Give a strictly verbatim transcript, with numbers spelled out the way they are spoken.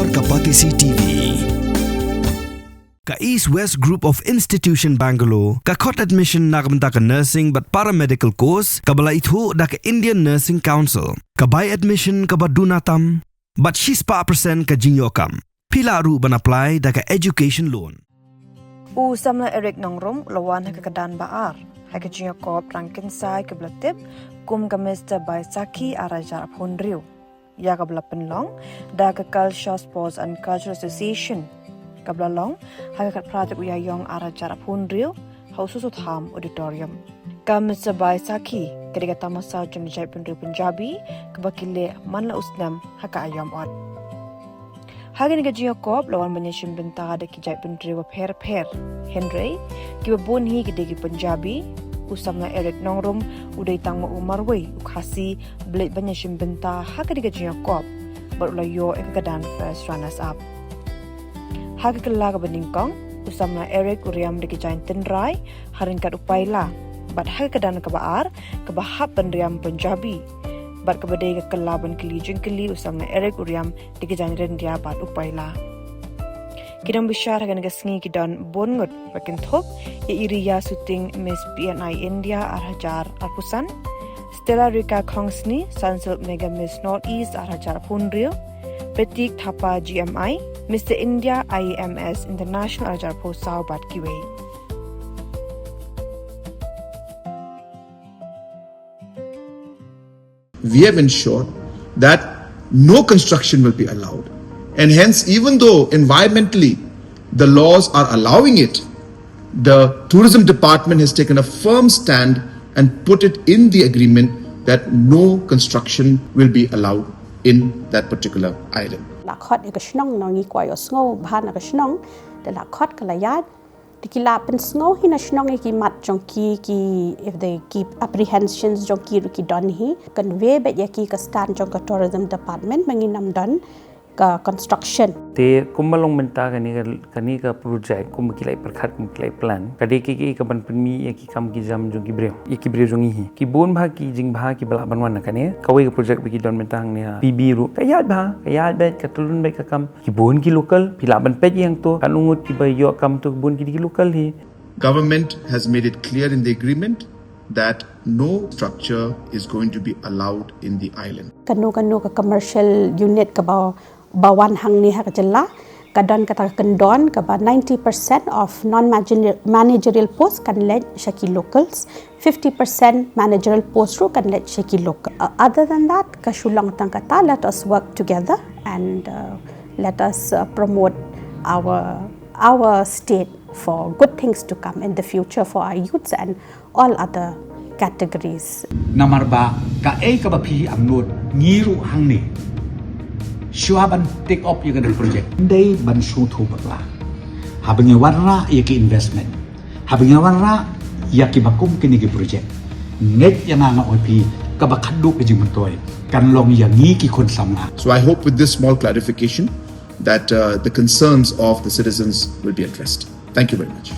Ka Batesi T V. Ka East West Group of Institution Bangalore ka khot admission na ka bynta ka nursing bad paramedical course kaba la ithuh da ka Indian Nursing Council. Ka bai admission kaba duna tam bad shispah percent ka jingïoh kam. Phi lah ruh ban apply da ka education loan. U samla Eric Nongrum u la wan ha ka kyrdan ba ar ha ka jingïakop rangkynsai kaba la tip kum ka Mister Baisakhi ar hajar arphew hynriew, ïa kaba la pynlong da ka Culture, Sports and Cultural Association, kaba la long ha ka khatphra tarik u Ïaïong ar hajar arphew hynriew ha u Soso Tham Auditorium. Ka Mister Baisakhi ka dei ka tamasa jong ki jaitbynriew Punjabi kaba ki leh man la u snem ha ka aïom ot. Ha kane ka jingïakop la wan ban ïashim bynta da ki jaitbynriew bapher bapher. Hynrei kiba bun hi ki dei ki Punjabi. U samla Eric Nongrum u dei tang ma u marwei u Khasi ba leit ban ïashim bynta ha kane ka jingïakop bad u la ïoh ïa ka kyrdan first runners up. Ha ka kylla kaba nyngkong, u samla Eric u riam da ki jaiñ tynrai ha ryngkat u paila, bad ha ka kyrdan kaba ar kaba hap ban riam Punjabi, bad kaba dei ka kylla ban kylli jingkylli, u samla Eric u riam da ki jaiñ ryndia bad u paila. Ki nongbishar ha kane ka sngi ki don bun ngut ba kynthup ïa i Riya Suting, Miss B N I India ar hajar arphew san, Stella Rika Khongsni, Sunsilk Mega Miss North East ar hajar arphew hynriew, Pratik Thapa, G M I, Mister India I M S International ar hajar arphew saw bad kiwei. We have ensured that no construction will be allowed. And hence, even though environmentally the laws are allowing it, the tourism department has taken a firm stand and put it in the agreement that no construction will be allowed in that particular island. La khot ïa ka shnong, ngi kwah ïohsngew bha na ka shnong, da la khot ka la ïaid. Te ki la pynsngew hi na shnong ïa ki mat jong ki, ki, if they keep apprehensions jong ki ruh ki don hi. Convey beit ïa ki ka stand jong ka tourism department ba ngin ym don ka construction. Te kumba long mynta kane ka, kane ka project kumba ki la pyrkhat, kumba ki la plan, ka dei ka, ka ban pynmih ïa ki kam ki jam jong ki briew, ïa ki briew jong ngi hi. Ki bun bha ki jingbha kiba lah ban wan na kane. Kawei ka project ba ki don mynta hangne ha P B ruh ka ïaid bha, ka ïaid beit, ka tyllun beit ka kam. Ki bun ki local, phi lah ban peit ïa hangto, katno ngut kiba ïoh kam to, ki bun ki dei ki local hi. Government has made it clear in the agreement that no structure is going to be allowed in the island. Kano kano ka commercial unit kaba, ba wan hangne ha ka jylla, ka don kata ka kyndon kaba ninety percent of non managerial post kan leit sha ki locals, fifty percent managerial post ruh kan leit sha ki local. Uh, other than that, ka shu long tang kata, let us work together and, uh, let us, uh, promote our, our state for good things to come in the future for our youths and all other categories. Namar ba kaei kaba phi angnud, ngi ruh hangne, shuwa ban take up ïa kane ka project, dei ban sngewthuh bakla. Haba ngi wanrah ïa ki investment, haba ngi wanrah ïa kiba kum kine ki project, ngeit ïa nga, nga ong ïa phi, kaba khadduh ka jingmyntoi kan long ïa ngi ki khun samla. So I hope with this small clarification that, uh, the concerns of the citizens will be addressed. Thank you very much.